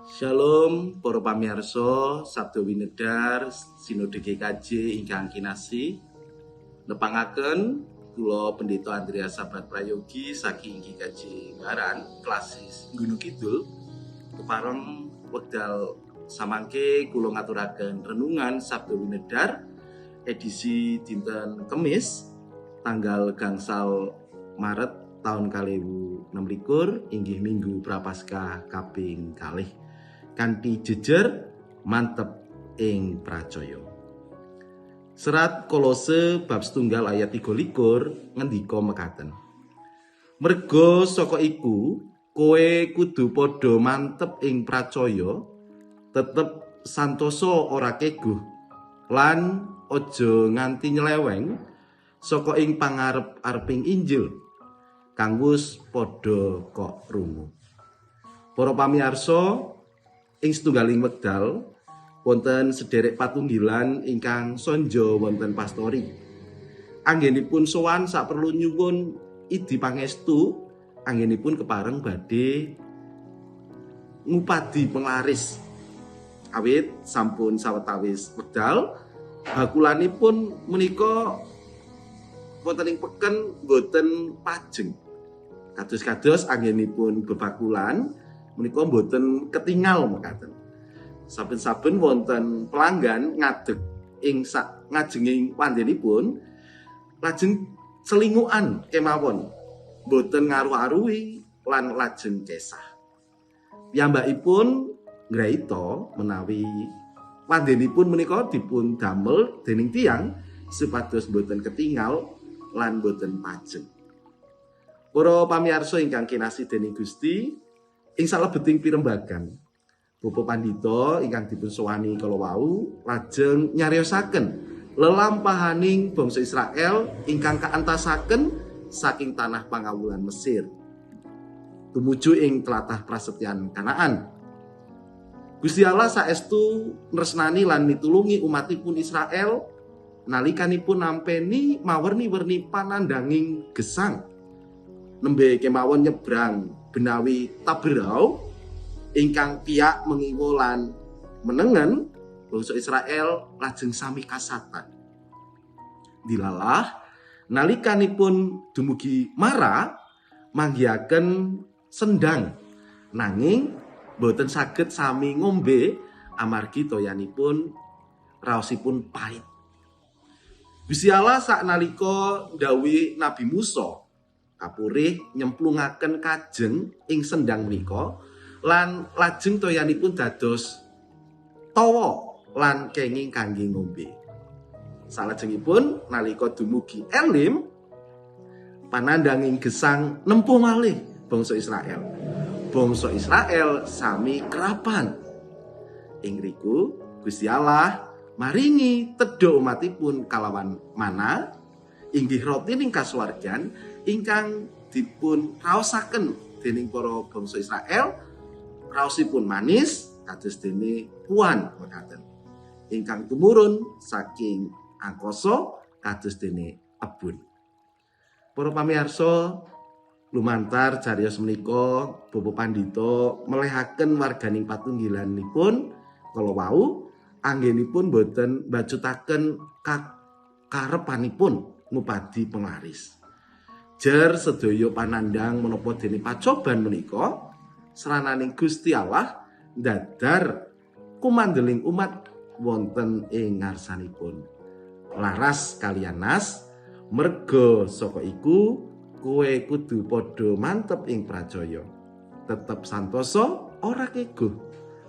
Shalom para pamirsa, Sabda Winedhar Sinode GKJ ingkang kinasih. Nepangaken kula Pendeta Andreas Sabat Prayogi saking GKJ Baran, Klasis Gunung Kidul. Kepareng wekdal samangke kula ngaturaken renungan Sabda Winedhar edisi dinten Kemis tanggal 5 Maret tahun 2026 inggih Minggu Prapaskah kaping kalih. Kanthi jejer mantep ing pracaya. Serat Kolose bab 1 ayat 23 ngendika mekaten. Merga saka iku kowe kudu padha mantep ing pracaya, tetep santosa ora keguh lan aja nganti nyeleweng saka ing pangarep-areping Injil kang wis padha kok rungu. Para pamirsa, ing setunggaling wekdal wonten sederek patunggilan ingkang sonjo wonten pastori. Anggenipun sowan saperlu nyuwun idi pangestu, anggenipun kepareng badhe ngupadi penglaris. Awit sampun sawetawis wekdal bakulanipun menika wonten ing peken boten pajeng. Kados-kados anggenipun bebakulan menika mboten ketingal mekaten. Saben-saben wonten pelanggan ngadeg ing sak ngajenging wandenipun lajeng celingukan kemawon, mboten ngaruh-aruhi lan lajeng kesah. Piyambakipun ngraita menawi wandenipun menika dipun damel dening tiyang supados mboten ketingal lan mboten pajeng. Para pamirsa ingkang kinasih dening Gusti, ing salebeting pirembagan Bapak Pandita ingkang dipun sowani kala wau lajeng nyariosaken lelampahaning bangsa Israel ingkang kaantasaken saking tanah pangawulan Mesir tumuju ing tlatah prasetyan Kanaan. Gusti Allah saestu nresnani lan mitulungi umatipun Israel nalikanipun nampeni mawerni-werni panandhanging gesang. Nembe kemawon nyebrang benawi Taberau ingkang piyak mengiwo lan menengen, bangsa Israel lajeng sami kasatan. Dilalah nalikanipun dumugi Mara manggihaken sendang, nanging boten saged sami ngombe amargi toyanipun raosipun pait. Gusti Allah saknalika ndhawuhi Nabi Musa kapurih nyemplungaken kajeng ing sendang menika lan lajeng toyanipun dados tawa lan kenging kangge ngombe. Salajengipun nalika dumugi Elim, panandhanging gesang nempuh malih bangsa Israel. Bangsa Israel sami kerapan. Ing riku Gusti Allah maringi tedha umatipun kalawan mana, inggih roti ning kasuwargan ingkang dipun raosaken dening para bangsa Israel. Raosipun manis kados dene puan mekaten, ingkang tumurun saking angkasa kados dene ebun. Para pamirsa, lumantar cariyos menika Bapak Pandita melehaken warganing patunggilanipun kala wau anggenipun boten mbacutaken karepanipun ngupadi penglaris. Jer sedaya panandhang menapa dene pacoban menika srananing Gusti Allah ndadar kumandeling umat wonten ing ngarsanipun. Laras kaliyan nas, merga saka iku kowe kudu padha mantep ing pracaya. Tetep santosa ora keguh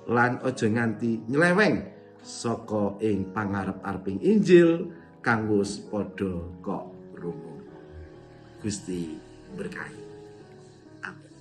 lan aja nganti nyeleweng saka ing pangarep-areping Injil kang wis padha kok rungu. Gusti berkahi. Amin.